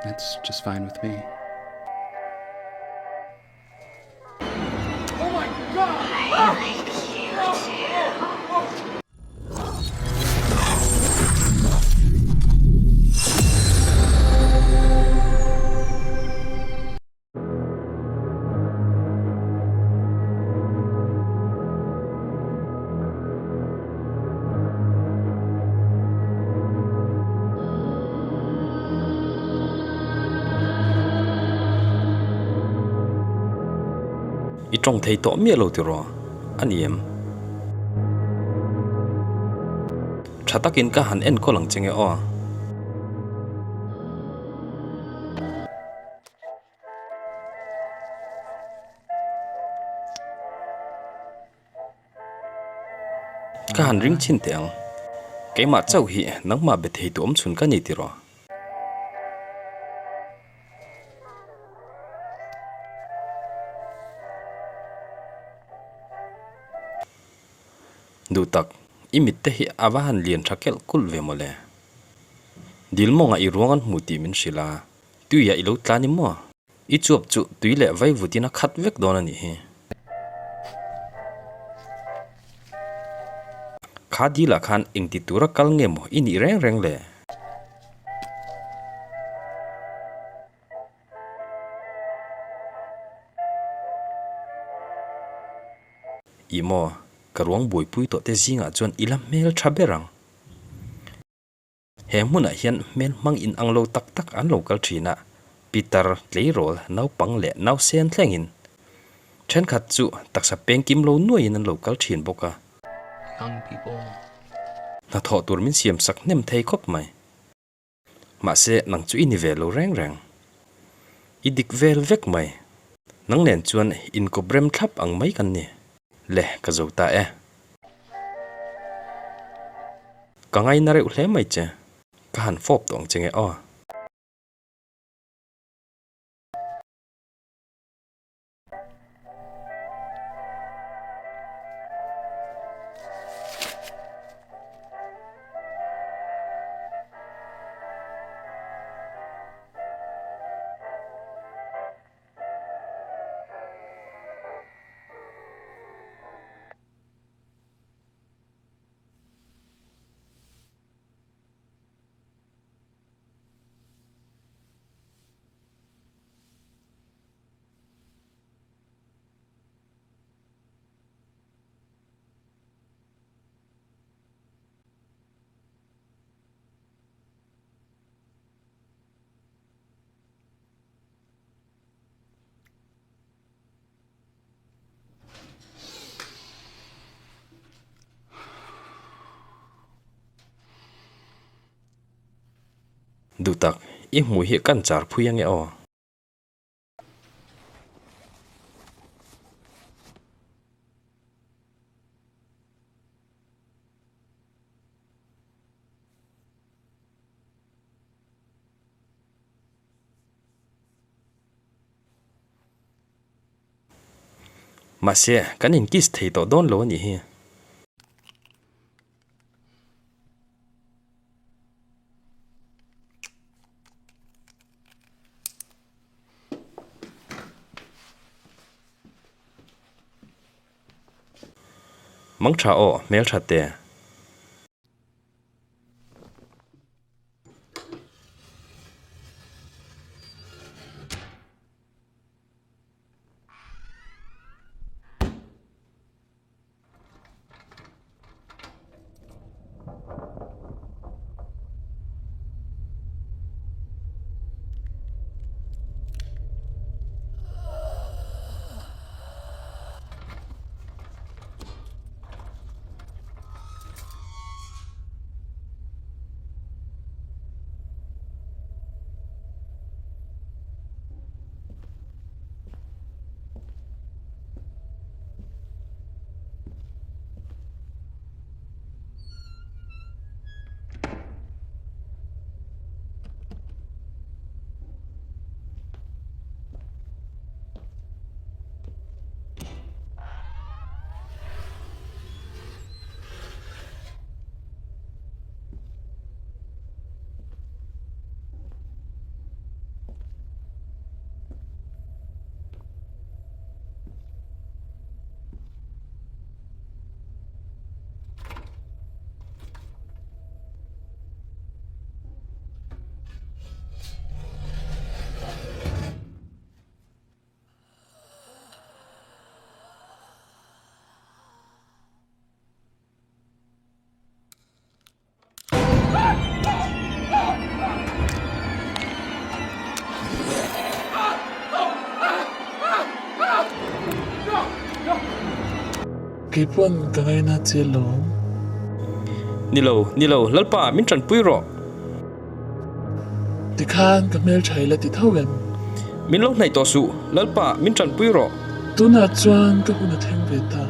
That's just fine with me. I like you too. I tawng thei tawh miah lo tiraw? A ni em? Tha takin ka han enkawl ang che nge aw. Ka han ring chhin teh ang. Keimah chauh hi nangmah be thei tu awm chhun ka ni tiraw? Duh tak, i mit te hi a va han lian tha kelh kulh ve mawle. Dil mawngah i ruang an hmu tih min hrilh a, tuiah i lo tlan i maw? I chuap chu tui leh vaivutin a khat vek dawn a nih hi. Kha dilah khan engti tura kal nge maw i nih reng reng le? Ih maw, ka ruang buaipui tawh te zingah chuan i la hmel tha ber ang. He hmunah hian hmel hmang in ang lo tak tak an lo kal thin a, Peter, tleirawl, naupang leh nausen thlengin thenkhat chu taksa pengkim lo nuaiin an lo kal thin bawk a. Young people. Hnathawh tur min siam sak hnem thei khawp mai. Mahse, nang chu i ni ve lo reng reng. I dik vel vek mai. Nang nen chuan inkawp rem thlap ang mai kan ni. Le, ka zo ta e. Ka ngaina reuh hle mai che. Ka han fawp tawh ang che nge aw. Duh tak, i hmui hi kan char phui ange aw. Mahse, kan in kiss thei tawh dawn lo a nih hi. Mang tha aw, hmel tha te. Kei pawn ka ngaina che lawm. Ni lo, ni lo, Lalpa, min tanpui rawh. Tikhan ka hmeltha ila ti tho em? Min lo hnaih tawh suh, Lalpa, min tanpui rawh. Tunah chuan ka hun a thleng ve ta.